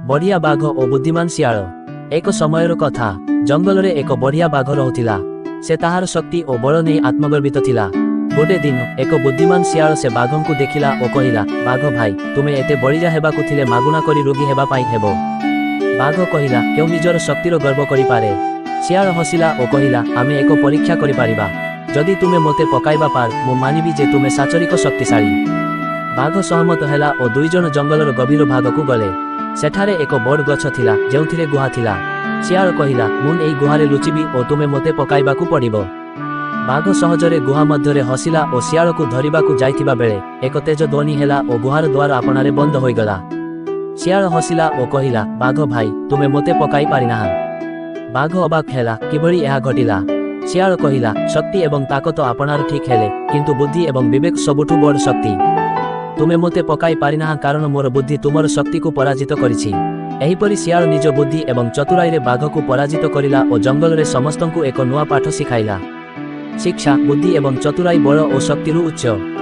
ବଢ଼ିଆ ବାଘ ଓ ବୁଦ୍ଧିମାନ ଶିଆଳ। ଏକ ସମୟର କଥା, ଜଙ୍ଗଲରେ ଏକ ବଢ଼ିଆ ବାଘ ରହୁଥିଲା। ସେ ତାହାର ଶକ୍ତି ଓ ବଳ ନେଇ ଆତ୍ମଗର୍ବିତ ଥିଲା। ଗୋଟେ ଦିନ ଏକ ବୁଦ୍ଧିମାନ ଶିଆଳ ସେ ବାଘଙ୍କୁ ଦେଖିଲା ଓ କହିଲା, "ବାଘ ଭାଇ, ତୁମେ ଏତେ ବଳିଆ ହେବାକୁ ଥିଲେ ମାଗୁଣା କରି ରୋଗୀ ହେବା ପାଇଁ ହେବ।" ବାଘ କହିଲା, "କେଉଁ ନିଜର ଶକ୍ତିର ଗର୍ବ କରିପାରେ?" ଶିଆଳ ହସିଲା ଓ କହିଲା, "ଆମେ ଏକ ପରୀକ୍ଷା କରିପାରିବା। ଯଦି ତୁମେ ମୋତେ ପକାଇବା ପାର, ମୁଁ ମାନିବି ଯେ ତୁମେ ସାଚରିକ ଶକ୍ତିଶାଳୀ।" ବାଘ ସହମତ ହେଲା ଓ ଦୁଇଜଣ ଜଙ୍ଗଲର ଗଭୀର ଭାଗକୁ ଗଲେ। ସେଠାରେ ଏକ ବଡ଼ ଗଛ ଥିଲା, ଯେଉଁଥିରେ ଗୁହା ଥିଲା। ଶିଆଳ କହିଲା, "ମୁଁ ଏଇ ଗୁହାରେ ଲୁଚିବି ଓ ତୁମେ ମୋତେ ପକାଇବାକୁ ପଡ଼ିବ।" ବାଘ ସହଜରେ ଗୁହା ମଧ୍ୟରେ ହସିଲା ଓ ଶିଆଳକୁ ଧରିବାକୁ ଯାଇଥିବା ବେଳେ ଏକ ତେଜ ଧ୍ୱନି ହେଲା ଓ ଗୁହାର ଦ୍ୱାର ଆପଣାରେ ବନ୍ଦ ହୋଇଗଲା। ଶିଆଳ ହସିଲା ଓ କହିଲା, "ବାଘ ଭାଇ, ତୁମେ ମୋତେ ପକାଇ ପାରିନାହାଁ।" ବାଘ ଅବାକ୍ ହେଲା, କିଭଳି ଏହା ଘଟିଲା? ଶିଆଳ କହିଲା, "ଶକ୍ତି ଏବଂ ତାକତ ଆପଣାର ଠିକ୍ ହେଲେ, କିନ୍ତୁ ବୁଦ୍ଧି ଏବଂ ବିବେକ ସବୁଠୁ ବଡ଼ ଶକ୍ତି। ତୁମେ ମୋତେ ପକାଇ ପାରିନାହାଁ, କାରଣ ମୋର ବୁଦ୍ଧି ତୁମର ଶକ୍ତିକୁ ପରାଜିତ କରିଛି।" ଏହିପରି ଶିଆଳ ନିଜ ବୁଦ୍ଧି ଏବଂ ଚତୁରାଇରେ ବାଘକୁ ପରାଜିତ କରିଲା ଓ ଜଙ୍ଗଲରେ ସମସ୍ତଙ୍କୁ ଏକ ନୂଆ ପାଠ ଶିଖାଇଲା। ଶିକ୍ଷା, ବୁଦ୍ଧି ଏବଂ ଚତୁରାଇ ବଳ ଓ ଶକ୍ତିରୁ ଉଚ୍ଚ।